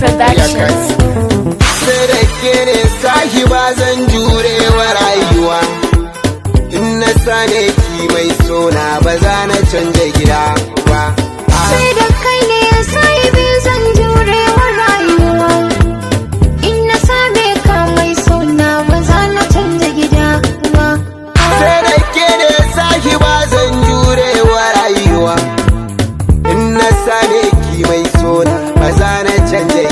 Productions. Sai da ke ne sahiba zan jure wa rayuwa. In na same ki mai sona, ba za na canja gida ba. Sai da kai ne sahibi zan jure wa rayuwa. In na same ka mai sona, ba za na canja gida ba. Sai da ke ne sahiba zan jure wa rayuwa. In na same ki mai sona, ba za na canja